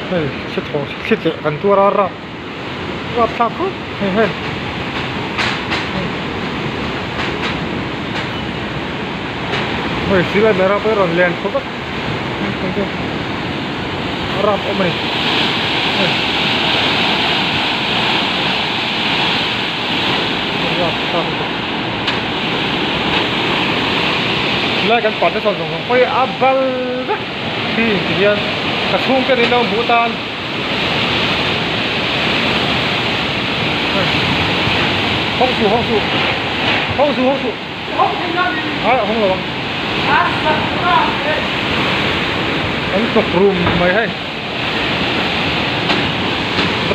Hei thli thaw thli tleh kan tuar a rap rap thlak khawp mai hei hei silai berah pawh hi a rawn len thawk vek a rap awm a ni hei a rap thlak lutuk silai kan pah te chuan zawng zawng pawh hi a bal vek. Khi ti hian ka chhungte nen lo hmuh tan hawng suh hawng suh hawng suh hawng suh ai a hawng lo ang an hnawk rum mai hei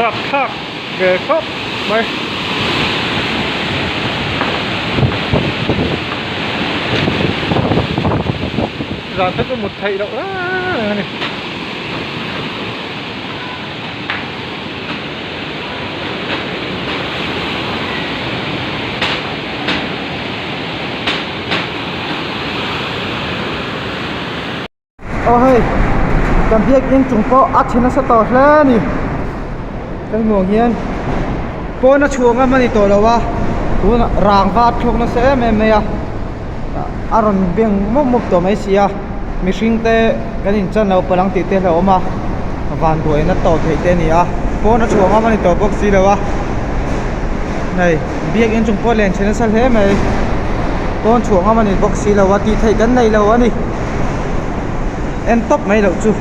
rapthlak ve khawp mai. Zan te chu mut theih loh reng a ni. Aw hei kan biakin chung pawh a chhe nasa tawh hle a ni kan hmuh ang hian pawn a chhuah ngam a ni tawh lo a tunah rangva a thlawk nasa em em mai a. A rawn beng mup mup tawh mai si a mihring te kan in chan lo palh ang tih te a awm a vanduaina tawh theih te a ni a pawn a chhuah ngam a ni tawh bawk si lo a hei biakin chung pawh len chhe nasa hle mai pawn chhuah ngam a ni bawk si lo a tih theih kan nei lo a ni en tawp mai loh chu.